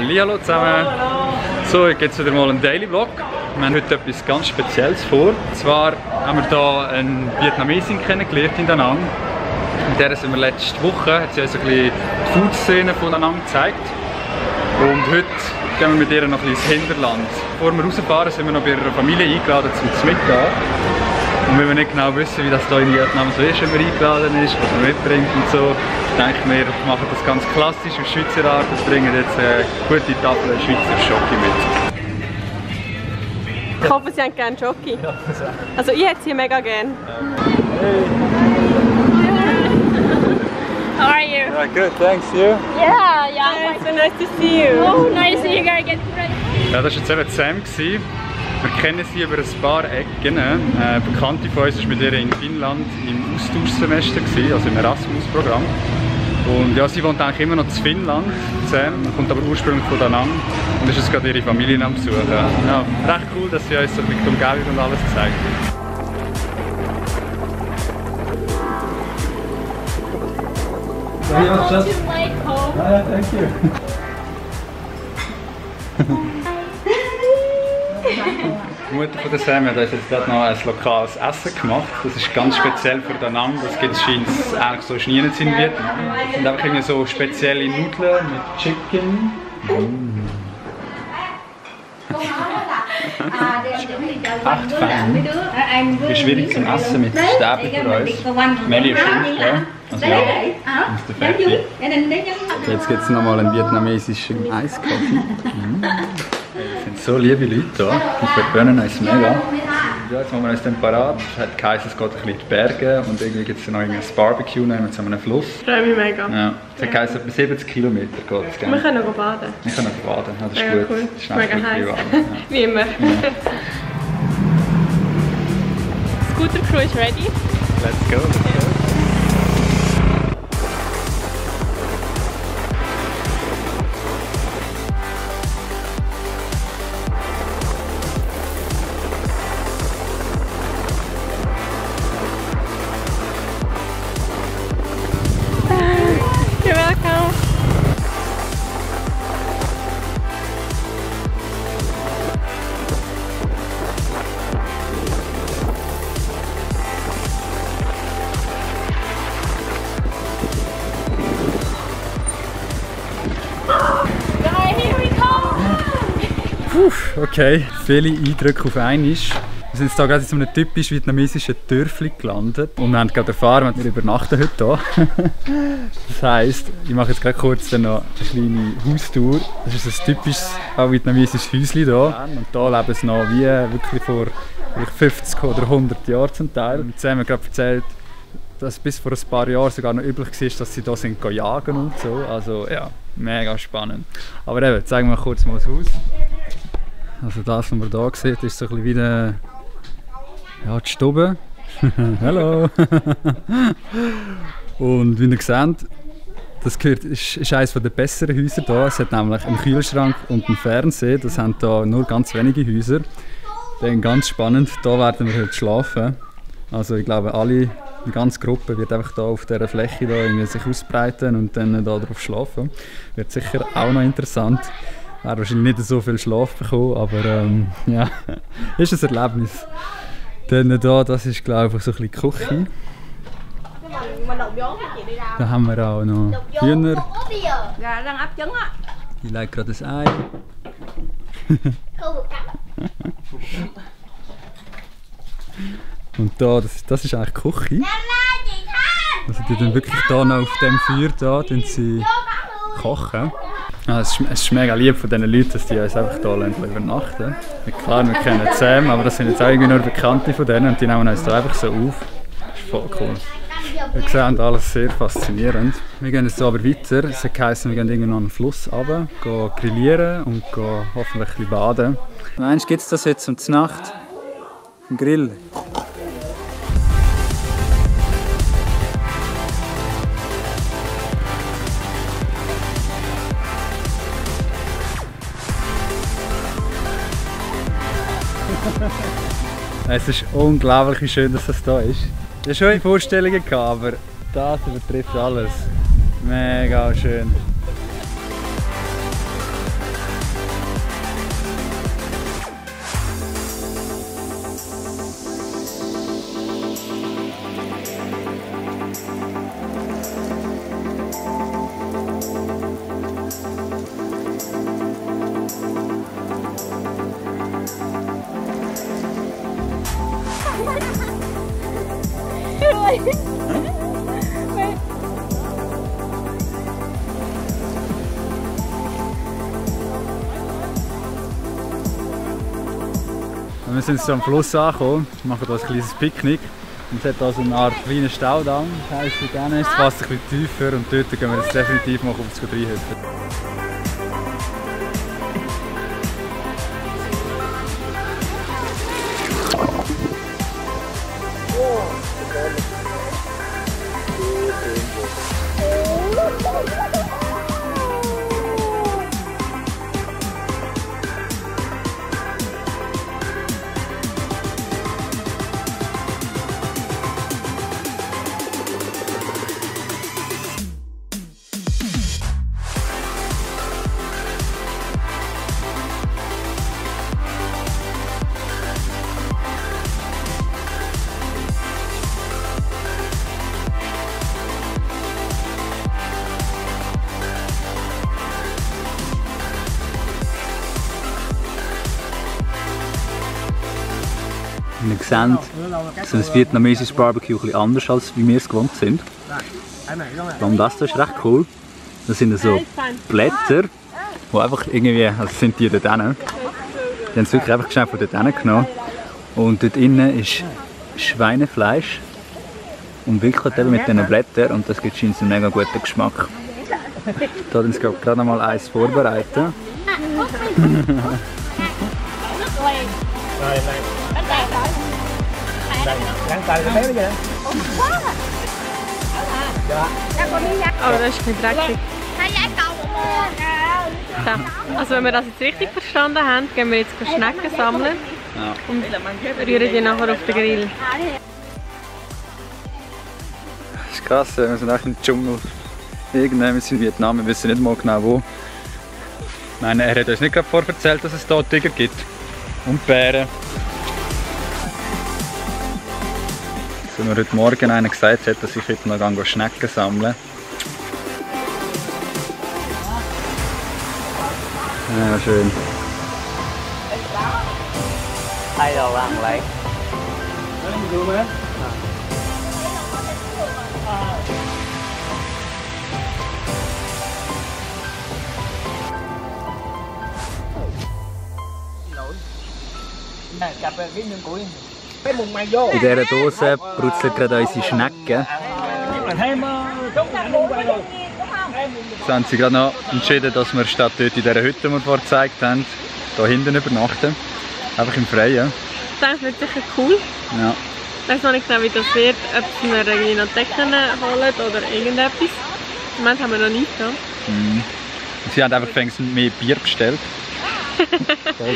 Hallihallo zusammen. So, jetzt gibt es wieder mal einen Daily Vlog. Wir haben heute etwas ganz Spezielles vor. Und zwar haben wir hier eine Vietnamesin kennengelernt in Da Nang. Mit der sind wir letzte Woche, hat sie uns ein bisschen die Food-Szene von Da Nang gezeigt. Und heute gehen wir mit ihr noch ein bisschen ins Hinterland. Bevor wir rausfahren, sind wir noch bei ihrer Familie eingeladen zum Mittag. Und wenn wir nicht genau wissen, wie das hier in Vietnam so ist, wenn man eingeladen ist, was man mitbringt und so, denke ich, wir machen das ganz klassisch auf Schweizer Art und bringen jetzt eine gute Tafel Schweizer Schoki mit. Ich hoffe, Sie haben gerne Schoki. Also ich hätte sie mega gerne. Hey. How are you? Yeah, good, thanks. You? Yeah. Hi, so nice to see you. Oh, nice. You gotta get ready. Ja, das war jetzt eben Sam. Wir kennen sie über ein paar Ecken. Eine Bekannte von uns war mit ihr in Finnland im Austauschsemester, also im Erasmus-Programm. Und ja, sie wohnt eigentlich immer noch in Finnland, Sam, kommt aber ursprünglich von Da Nang und ist jetzt gerade ihre Familie am Besuchen. Ja, recht cool, dass sie uns so die Umgebung und alles zeigt. Thank you. Die Mutter von der Sam hat uns jetzt gerade noch ein lokales Essen gemacht. Das ist ganz speziell für Da Nang. Das gibt es eigentlich so nirgends in Vietnam. Das sind einfach irgendwie so spezielle Nudeln mit Chicken. Echt fein. Ist schwierig zum Essen mit Stäben für uns. Melli ist 5, ja. Also ja, ist der fertig. Jetzt gibt es nochmal einen vietnamesischen Eiskaffee. Das sind so liebe Leute hier, die verwöhnen uns mega. Ja, jetzt machen wir uns dann parat. Es hat geheißen, es geht ein bisschen in die Berge und irgendwie gibt es noch ein Barbecue mit so einem Fluss. Ich freue mich mega. Ja, es hat geheißen, etwa 70 Kilometer geht es. Wir können noch baden. Wir können noch baden, ja, das ist mega gut. Cool. Das ist mega heiß. Ja. Wie immer. Ja. Scooter Crew ist ready. Let's go, let's go. You're welcome. Here we go. Okay, viele Eindrücke auf einmal. Wir sind jetzt hier gerade in so einem typisch vietnamesischen Dörfli gelandet und wir haben gerade erfahren, wir übernachten heute hier. Das heisst, ich mache jetzt gerade kurz dann noch eine kleine Haustour. Das ist ein typisches vietnamesisches Häuschen hier. Und hier leben sie noch wie wirklich vor 50 oder 100 Jahren zum Teil. Und sie haben mir gerade erzählt, dass bis vor ein paar Jahren sogar noch üblich war, dass sie hier sind jagen und so. Also ja, mega spannend. Aber eben, zeigen wir kurz mal das Haus. Also das, was man hier sieht, ist so ein bisschen wie die Stube. Hallo! Und wie ihr seht, das ist eines der besseren Häuser hier. Es hat nämlich einen Kühlschrank und einen Fernseher. Das haben hier nur ganz wenige Häuser. Dann ganz spannend, hier werden wir heute schlafen. Also ich glaube, die ganze Gruppe wird einfach hier auf dieser Fläche hier irgendwie sich ausbreiten und dann hier drauf schlafen. Wird sicher auch noch interessant. Ich werde wahrscheinlich nicht so viel Schlaf bekommen, aber ja, ist ein Erlebnis. Dann hier, das ist glaube ich so ein bisschen die Küche. Da haben wir auch noch Hühner. Die legt gerade ein Ei. Und da, das ist eigentlich die Küche. Also die dann wirklich hier noch auf dem Feuer da, sie kochen. Ja, es ist mega lieb von diesen Leuten, dass die uns einfach hier übernachten. Klar, wir kennen Sam, aber das sind jetzt auch irgendwie nur Bekannte von denen und die nehmen uns hier einfach so auf. Das ist voll cool. Wir sehen alles sehr faszinierend. Wir gehen jetzt aber weiter. Es heisst, wir gehen irgendwo an den Fluss runter, gehen grillieren und gehen hoffentlich ein bisschen baden. Meinst du, gibt es das jetzt um die Nacht? Ein Grill? Es ist unglaublich schön, dass das da ist. Ich hatte schon Vorstellungen, aber das übertrifft alles. Mega schön. Wir sind jetzt am Fluss angekommen, wir machen hier ein kleines Picknick. Und es hat hier so eine Art kleinen Staudamm, das heisst, hier ist es fast ein bisschen tiefer und dort gehen wir jetzt definitiv mal auf das reinhüpfen. Wie ihr seht, ist ein vietnamesisches Barbecue ein bisschen anders als wie wir es gewohnt sind. Und das hier ist recht cool. Das sind so Blätter, die einfach irgendwie, also sind die dort hinten. Die haben es wirklich einfach schnell von dort hinten genommen. Und dort innen ist Schweinefleisch umwickelt eben mit diesen Blättern und das gibt einen mega guten Geschmack. Da haben sie gerade noch mal eins vorbereiten. Aber das ist nicht dreckig. So, also wenn wir das jetzt richtig verstanden haben, gehen wir jetzt Schnecken sammeln und rühren die nachher auf den Grill. Das ist krass, wir sind auch im Dschungel. Irgendwann sind in Vietnam, wir wissen nicht mal genau wo. Ich meine, er hat uns nicht gerade vorerzählt, dass es hier Tiger gibt. Und Bären. So, mir heute Morgen einer gesagt hat, dass ich heute noch Schnecken sammeln. Ja, schön. Ai đâu ăn lại. In dieser Dose brutzeln gerade unsere Schnecken. Jetzt haben sie gerade noch entschieden, dass wir statt dort in dieser Hütte, die wir vorher gezeigt haben, hier hinten übernachten. Einfach im Freien. Das wird sicher cool. Ja. Ich weiß noch nicht genau, wie das wird, ob wir irgendwie noch Decken holen oder irgendetwas. Im Moment haben wir noch nichts da. Sie haben einfach mehr Bier bestellt. Ich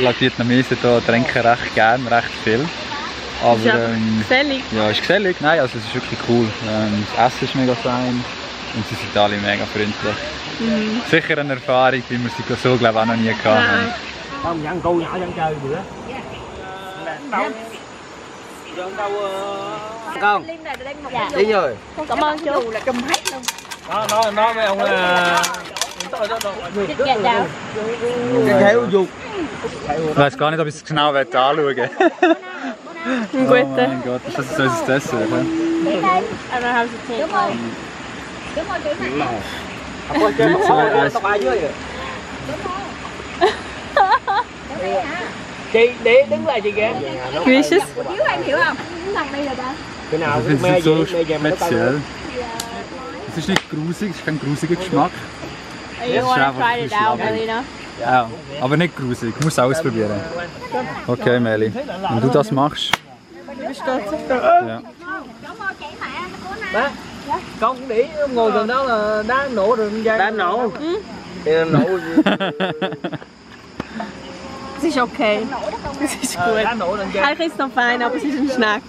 glaube, die Vietnamesen hier trinken recht gerne, recht viel. Aber, ist ja gesellig. Ja, ist gesellig. Nein, also es ist wirklich cool. Das Essen ist mega fein und sie sind alle mega freundlich. Sicher eine Erfahrung, wie wir sie so glaube ich, auch noch nie gehabt haben. Không dặn cô nhỏ dặn chơi bữa. Con. Đi rồi. Cảm ơn chú. là trùm hết luôn. Nó mấy ông là theo dục. Ich weiß gar nicht, ob ich es genau anschauen will. Ein Oh mein Gott, ist das unser Dessert? Oder? Aber haben sie Tee? Chị để đứng lại chị kìa. Wie ist es? Chiếu anh hiểu không? Thằng đây là ta. Cái nào Das cũng ist mê nicht so gì mê gì mà nó tao. speziell. Es ist nicht grusig, es ist kein grusiger Geschmack. You want to try it out, Melina? Ja, aber nicht grusig, ich muss es ausprobieren. Okay, Meli, wenn du das machst. Ja. Má, con cũng để ngồi gần đó là đá nổ rồi ra. Đá nổ. Nổ. Es ist okay. Es ist gut. Eigentlich ist es noch fein, aber es ist ein Schneck.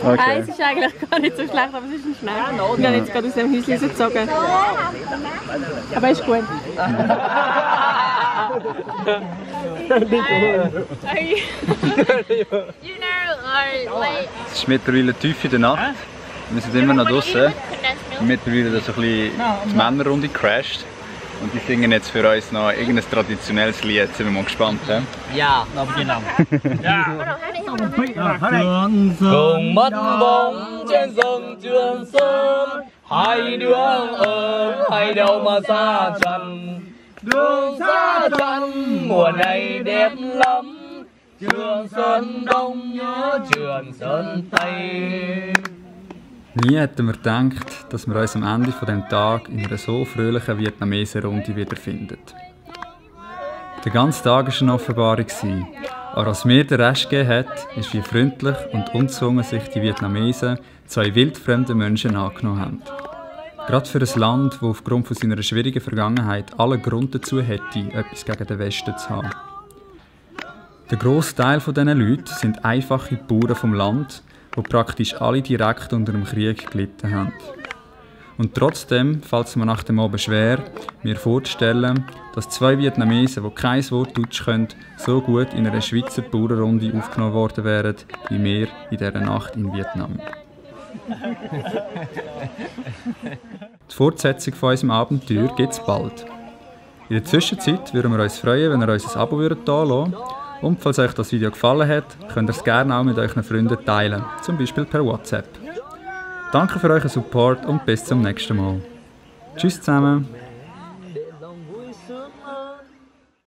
Okay. Es ist eigentlich gar nicht so schlecht, aber es ist ein Schneck. Ich habe jetzt gerade aus dem Häuschen rausgezogen. Aber ist gut. Es ist mittlerweile tief in der Nacht. Wir sind immer noch draußen. Mittlerweile so ein bisschen die Männerrunde gecrashed. Und die singen jetzt für uns noch irgendein traditionelles Lied. Sind wir mal gespannt, he? Dạ, đồng trên lòng. Dạ. Cùng mất bóng trên sông Trường Sơn, hai đứa ở hai đâu mà xa trần. Đường xa trần mùa này đẹp lắm, Trường Sơn Đông nhớ Trường Sơn Tây. Nie hätten wir gedacht, dass wir uns am Ende von diesem Tag in einer so fröhlichen Vietnamesen-Runde wiederfinden. Der ganze Tag war eine Offenbarung. Aber was mir den Rest gegeben hat, ist, wie freundlich und ungezwungen sich die Vietnamesen zwei wildfremden Menschen angenommen haben. Gerade für ein Land, das aufgrund von seiner schwierigen Vergangenheit allen Grund dazu hätte, etwas gegen den Westen zu haben. Der grosse Teil dieser Leute sind einfache Bauern vom Land, die praktisch alle direkt unter dem Krieg gelitten haben. Und trotzdem fällt es mir nach dem Abend schwer, mir vorzustellen, dass zwei Vietnamesen, die kein Wort Deutsch können, so gut in einer Schweizer Bauernrunde aufgenommen worden wären, wie wir in dieser Nacht in Vietnam. Die Fortsetzung von unserem Abenteuer gibt es bald. In der Zwischenzeit würden wir uns freuen, wenn ihr uns ein Abo da lassen. Und falls euch das Video gefallen hat, könnt ihr es gerne auch mit euren Freunden teilen, zum Beispiel per WhatsApp. Danke für euren Support und bis zum nächsten Mal. Tschüss zusammen!